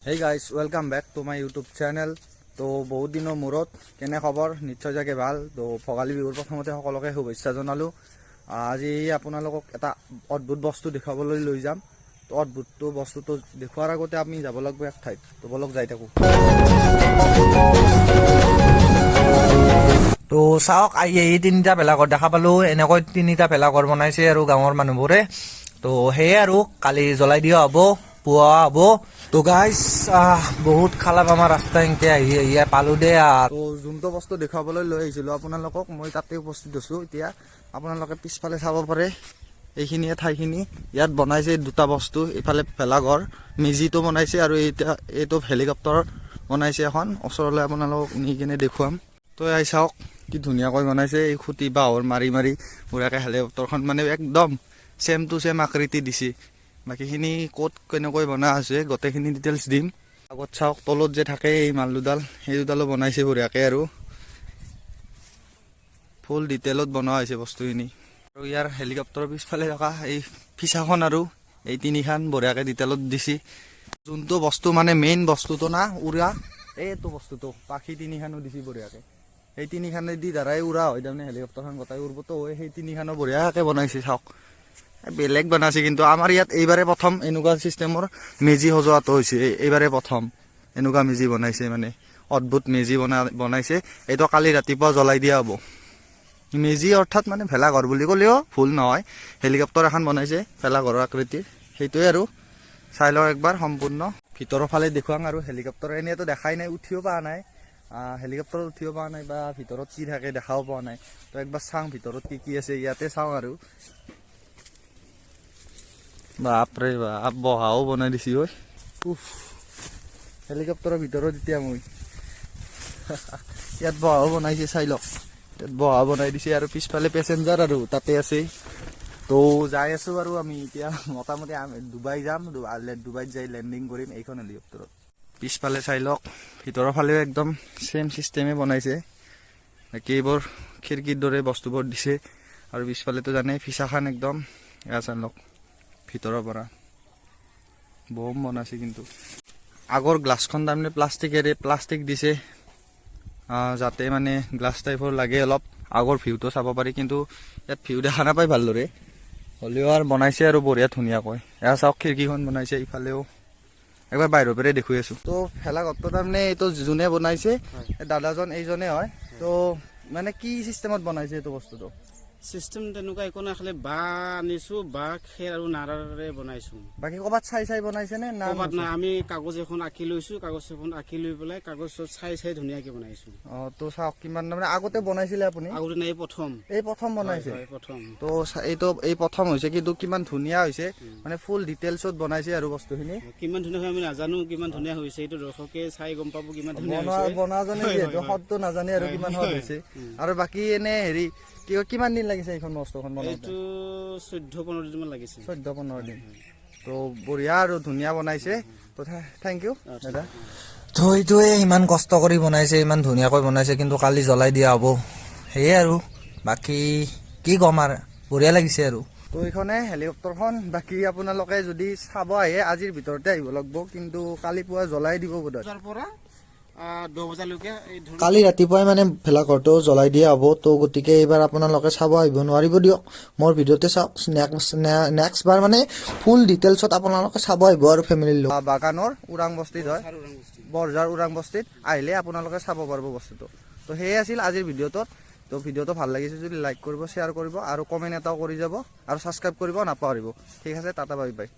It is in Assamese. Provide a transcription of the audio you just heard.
Hey guys, welcome back to my YouTube channel. তো বহুত দিনৰ মূৰত, কেনে খবৰ? নিশ্চয় চাগে ভাল। তো ভোগালী বিহুৰ প্ৰথমতে সকলোকে শুভেচ্ছা জনালোঁ। আজি আপোনালোকক এটা অদ্ভুত বস্তু দেখুৱাবলৈ লৈ যাম। তো অদ্ভুতটো বস্তুটো দেখুৱাৰ আগতে আমি যাব লাগিব এক ঠাইত। তো বলক, যাই থাকোঁ। তো চাওক, আহি আহি তিনিটা ভেলাঘৰ দেখা পালোঁ। এনেকৈ তিনিটা ভেলাঘৰ বনাইছে আৰু গাঁৱৰ মানুহবোৰে। তো সেয়ে আৰু কালি জ্বলাই দিয়া হ'ব, পুৱা হ'ব। তো গাইজ, বহুত খালাপ আমাৰ ৰাস্তা, এনেকে আহি আহি পালো দে। তো যোনটো বস্তু দেখুৱাবলৈ লৈ আহিছিলোঁ আপোনালোকক, মই তাতে উপস্থিত আছোঁ এতিয়া। আপোনালোকে পিছফালে চাব পাৰে, এইখিনিয়ে ঠাইখিনি। ইয়াত বনাইছে দুটা বস্তু। ইফালে ভেলাঘৰ মেজিটো বনাইছে আৰু এতিয়া এইটো হেলিকপ্টাৰ বনাইছে এখন। ওচৰলৈ আপোনালোকক নি কিনে দেখুৱাম। তো এই চাওক, কি ধুনীয়াকৈ বনাইছে। এই খুঁটি বাঁহৰ মাৰি মাৰি বঢ়িয়াকৈ হেলিকপ্টাৰখন মানে একদম ছেম টু ছেম আকৃতি দিছে। বাকীখিনি ক'ত কেনেকৈ বনোৱা আছে, গোটেইখিনি ডিটেইলছ দিম। আগত চাওক, তলত যে থাকে এই মাল দুডাল, সেই দুডালো বনাইছে বঢ়িয়াকৈ আৰু ফুল ডিটেইলত বনোৱা হৈছে বস্তুখিনি। আৰু ইয়াৰ হেলিকপ্টাৰৰ পিছফালে থকা এই ফিচাখন আৰু এই তিনিখন বঢ়িয়াকৈ ডিটেইলত দিছে। যোনটো বস্তু মানে মেইন বস্তুটো না উৰা, এইটো বস্তুটো, পাখি তিনিখনো দিছে বঢ়িয়াকৈ। সেই তিনিখনে দি দ্বাৰাই উৰা হয়, তাৰমানে হেলিকপ্টাৰখন গোটাই উৰবতো হয়। সেই তিনিখনো বঢ়িয়াকৈ বনাইছে, চাওক। এ বেলেগ বনাইছে কিন্তু। আমাৰ ইয়াত এইবাৰে প্ৰথম এনেকুৱা চিষ্টেমৰ মেজি সজোৱাটো হৈছে। এইবাৰে প্ৰথম এনেকুৱা মেজি বনাইছে, মানে অদ্ভুত মেজি বনাইছে। এইটো কালি ৰাতিপুৱা জ্বলাই দিয়া হ'ব। মেজি অৰ্থাৎ মানে ভেলাঘৰ বুলি ক'লেও ভুল নহয়। হেলিকপ্টাৰ এখন বনাইছে ভেলাঘৰৰ আকৃতিৰ, সেইটোৱে আৰু। চাই লওক একবাৰ, সম্পূৰ্ণ ভিতৰৰ ফালে দেখুৱাং আৰু। হেলিকপ্টাৰ এনেইতো দেখাই নাই, উঠিও পোৱা নাই, হেলিকপ্টাৰত উঠিও পোৱা নাই বা ভিতৰত কি থাকে দেখাও পোৱা নাই। তো একবাৰ চাওঁ ভিতৰত কি কি আছে, ইয়াতে চাওঁ আৰু। বাপৰে বাপ, বহাও বনাই দিছি ঐ। উফ, হেলিকপ্টাৰৰ ভিতৰত এতিয়া মই। ইয়াত বহাও বনাইছে, চাই লওক। ইয়াত বহা বনাই দিছে আৰু পিছফালে পেচেঞ্জাৰ আৰু তাতে আছে। তো যাই আছো বাৰু আমি এতিয়া মোটামুটি আমি ডুবাই যাম। ডুবাইত যাই লেণ্ডিং কৰিম এইখন হেলিকপ্টাৰত। পিছফালে চাই লওক, ভিতৰৰ ফালেও একদম ছেম চিষ্টেমে বনাইছে। বাকী এইবোৰ খিৰিকীৰ দৰে বস্তুবোৰ দিছে আৰু পিছফালেতো জানে ফিচাখন একদম। এয়া চাই লওক ভিতৰৰ পৰা, বম বনাইছে কিন্তু। আগৰ গ্লাছখন তাৰমানে প্লাষ্টিকেৰে, প্লাষ্টিক দিছে, যাতে মানে গ্লাছ টাইপৰ লাগে অলপ, আগৰ ভিউটো চাব পাৰি। কিন্তু ইয়াত ভিউ দেখা নাপায় ভালদৰে। হ'লেও আৰু বনাইছে আৰু বঢ়িয়া ধুনীয়াকৈ। এয়া চাওক, খিৰিকীখন বনাইছে ইফালেও। একবাৰ বাহিৰৰ পৰাই দেখুৱাই আছো। তো ভেলাঘৰটো তাৰমানে এইটো যোনে বনাইছে, এই দাদাজন, এইজনে হয়। তো মানে কি চিষ্টেমত বনাইছে এইটো বস্তুটো? চিষ্টেম তেনেকুৱা একো নাই, খালি বাঁহ আনিছো, বাঁহ, খেৰ আৰু নাৰাৰে বনাইছো। বাকী ক'ৰবাত চাই চাই বনাইছে নে না? ক'ৰবাত নাই, আমি কাগজ এখন আঁকি লৈছো। কাগজ এখন আঁকি লৈ পেলাই কাগজত চাই চাই ধুনীয়াকে বনাইছো। অ, তো চাওক কিমান, মানে আগতে বনাইছিলে আপুনি? আগতে নাই, প্ৰথম। এই প্ৰথম বনাইছে? হয়, প্ৰথম। তো এইটো এই প্ৰথম হৈছে, কিন্তু কিমান ধুনীয়া হৈছে, মানে ফুল ডিটেইলছত বনাইছে আৰু বস্তুখিনি। কিমান ধুনীয়া হয় আমি নাজানো, কিমান ধুনীয়া হৈছে এইটো দৰ্শকে চাই গম পাব কিমান ধুনীয়া বনোৱা হৈছে। বনোৱাজনে যিহেতু সদটো নাজানে আৰু কিমান সদ হৈছে। আৰু বাকী এনে হেৰি কি কয়, কিমান দিন লাগিছে এইখন বস্তুখন বনাওঁতে? এইটো 14-15 দিনমান লাগিছে। 14-15 দিন। তো বঢ়িয়া আৰু ধুনীয়া বনাইছে। তো thank U দাদা। তো এইটোৱে ইমান কষ্ট কৰি বনাইছে, ইমান ধুনীয়াকৈ বনাইছে, কিন্তু কালি জ্বলাই দিয়া হ'ব। সেয়ে আৰু বাকী কি ক'ম আৰু, বঢ়িয়া লাগিছে আৰু। তো এইখনে হেলিকপ্টাৰখন। বাকী আপোনালোকে যদি চাব আহে, আজিৰ ভিতৰতে আহিব লাগিব কিন্তু, কালি পুৱা জ্বলাই দিব বোধহয়। বজাৰ পৰা 10 বজালৈকে এই ধৰি কালি ৰাতিপুৱাই মানে ভেলাঘৰটো জ্বলাই দিয়া হ'ব। তো গতিকে এইবাৰ আপোনালোকে চাব আহিব নোৱাৰিব দিয়ক, মোৰ ভিডিঅ'তে চাওক। নেক্সট বাৰ মানে ফুল ডিটেইলছত আপোনালোকে চাব আহিব আৰু ফেমিলিৰ লগত। বাগানৰ ওৰাং বস্তিত হয়, বৰঝাৰ ওৰাং বস্তিত আহিলে আপোনালোকে চাব পাৰিব বস্তুটো। তো সেয়ে আছিল আজিৰ ভিডিঅ'টোত। তো ভিডিঅ'টো ভাল লাগিছে যদি লাইক কৰিব, শ্বেয়াৰ কৰিব আৰু কমেণ্ট এটাও কৰি যাব আৰু ছাবস্ক্ৰাইব কৰিব নাপাহৰিব। ঠিক আছে, টাটা, বাই বাই।